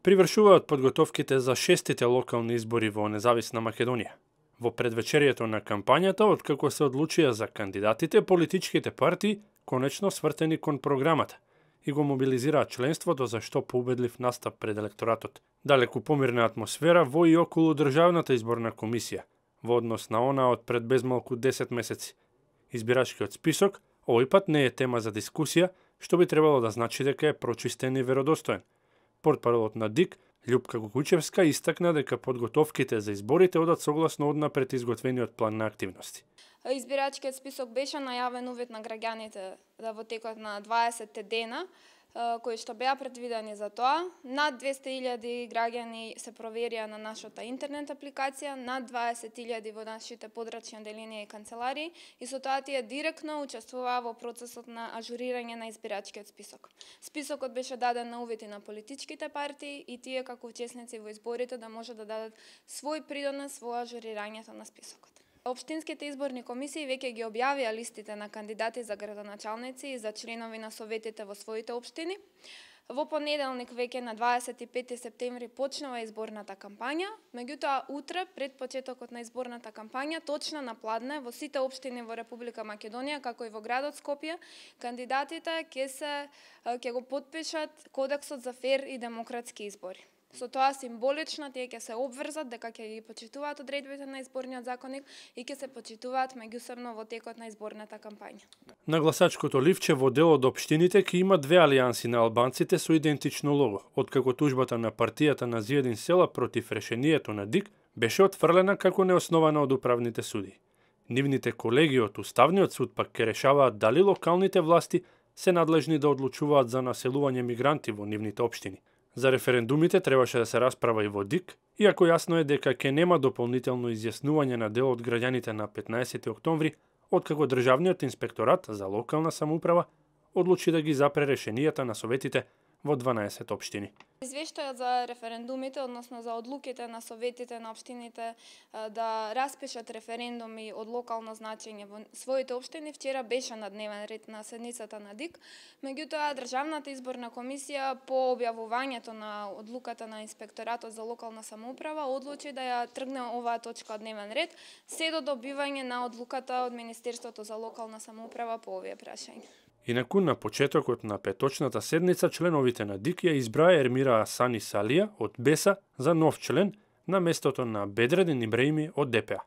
Привршуваат подготовките за 6-тите локални избори во Независна Македонија. Во предвечерието на кампањата, откако се одлучија за кандидатите, политичките партии конечно свртени кон програмата и го мобилизираат членството за што поубедлив настап пред електоратот. Далеку помирна атмосфера во и околу Државната изборна комисија, во однос на она од пред безмалку 10 месеци. Избирачкиот список овој пат не е тема за дискусија, што би требало да значи дека е прочистен и веродостоен. Портпаролот на ДИК, Љупка Кукучевска, истакна дека подготовките за изборите одат согласно однапред изготвениот план на активности. Избирачкиот список беше најавен увид на граѓаните во текот на 20 дена, кои што беа предвидени за тоа. Над 200.000 граѓани се проверија на нашата интернет апликација, над 20.000 во нашите подрачни оделенија и канцеларии, и со тоа тие директно учествуваа во процесот на ажурирање на избирачкиот список. Списокот беше даден на увид и на политичките партии и тие како учесници во изборите да може да дадат свој придонес во ажурирањето на списокот. Општинските изборни комисии веќе ги објавија листите на кандидати за градоначалници и за членови на советите во своите општини. Во понеделник веќе на 25 септември почнува изборната кампања, меѓутоа утре пред почетокот на изборната кампања точно на Пладне во сите општини во Република Македонија, како и во градот Скопје, кандидатите ќе го потпишат Кодексот за фер и демократски избори. Со тоа символично тие ќе се обврзат дека ќе ги почитуваат одредбите на изборниот законник и ќе се почитуваат меѓусебно во текот на изборната кампања. На гласачкото ливче во дел од општините ќе има две алијанси на албанците со идентично лого, откако тужбата на партијата на Зиедин села против решението на ДИК беше отфрлена како неоснована од управните суди. Нивните колеги од Уставниот суд пак ќе решаваат дали локалните власти се надлежни да одлучуваат за населување мигранти во нивните општини. За референдумите требаше да се расправа и во ДИК, иако јасно е дека ќе нема дополнително изјаснување на дел од граѓаните на 15 октомври, откако Државниот инспекторат за локална самоуправа одлучи да ги запре решенијата на советите во 12 општини. Извештајот за референдумите, односно за одлуките на советите на општините да распишат референдуми од локално значење во своите општини, вчера беше на дневен ред на седницата на ДИК. Меѓутоа, Државната изборна комисија по објавувањето на одлуката на инспекторатот за локална самоуправа одлучи да ја тргне оваа точка од дневен ред, се до добивање на одлуката од Министерството за локална самоуправа по овие прашања. Инаку, на почетокот на петочната седница, членовите на ДИК ја избраа Ермира Асани Салија од БЕСА за нов член на местото на Бедредин Ибраими од ДПА.